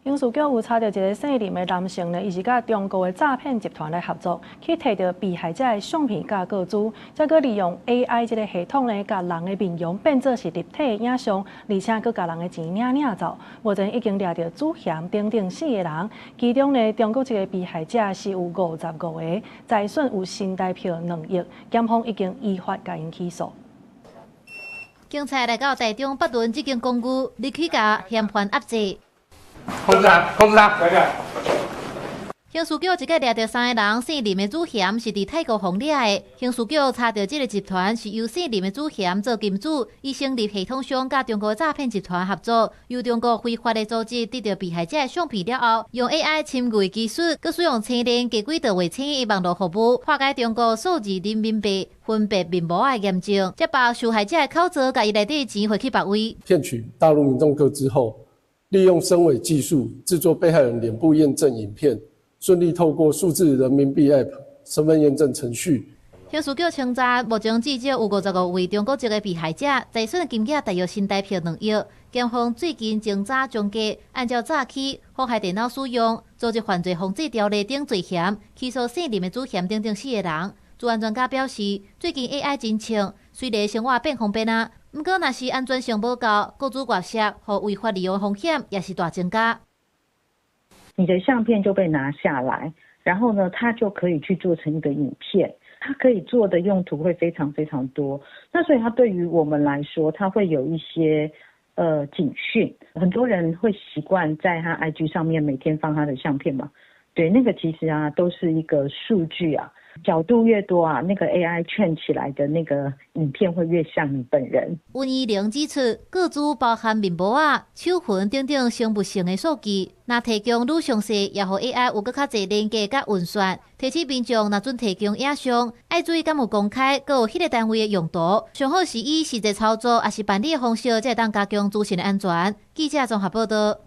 刑事局有查著一个姓林的男性呢，伊是佮中國的詐騙集團來合作，去提著被害者的相片佮個資，再閣利用 AI 這个系統呢，共人的面容變做是立體的影像，而且閣共人的錢領領走。目前已經掠著主嫌等等四个人，其中呢，中國籍的被害者是有55個，財損有新台票2億，檢方已經依法共𪜶起訴。警察來到台中北崙這間公寓，入去共嫌犯壓制。控制他，控制他，刑事局這擺掠著三个人，姓林的主嫌是佇泰國予掠的。刑事局查著這个集團是由姓林的主嫌做金主，伊成立系統商佮中國詐騙集團合作，由中國非法的組織得著被害者的相片了後，用 AI 深偽技術，閣使用青鏈加軌道衛星的網路服務，破解中國數字人民幣分別面膜的驗證，才把受害者的口座共伊內底錢匯去別位。騙取大陸民眾個資後，利用深偽技術製作被害人臉部驗證影片，順利透過數字人民幣 App 身份驗證程序。刑事局清查，目前至少有55位中國籍的被害者，財損金額大約新台票2億。檢方最近偵查終結，按照詐欺、妨害電腦使用、組織犯罪防治條例等罪嫌，起訴姓林的主嫌等等四个人。資安專家表示，最近 AI 真衝，雖然生活變方便啊，毋過若是安全性無夠，個資外洩予違法利用風險也是大增加。你的相片就被拿下來，然後呢，它就可以去做成一個影片，它可以做的用途會非常非常多。那所以它對於我們來說，它會有一些警訊。很多人會習慣在他 IG 上面每天放他的相片嘛，對，那個其實啊都是一個數據啊。角度越多啊，那個 AI 串起來的那個影片會越像你本人。溫怡玲指出，個資包含面膜仔、手痕等等生物性的數據，若提供愈詳細，也予 AI 有閣較濟連結佮運算。提醒民眾若準提供影像，愛注意敢有公開，閣有彼个單位的用途。上好是以實際操作，抑是辦理的方式，才會當加強資訊的安全。記者綜合報道。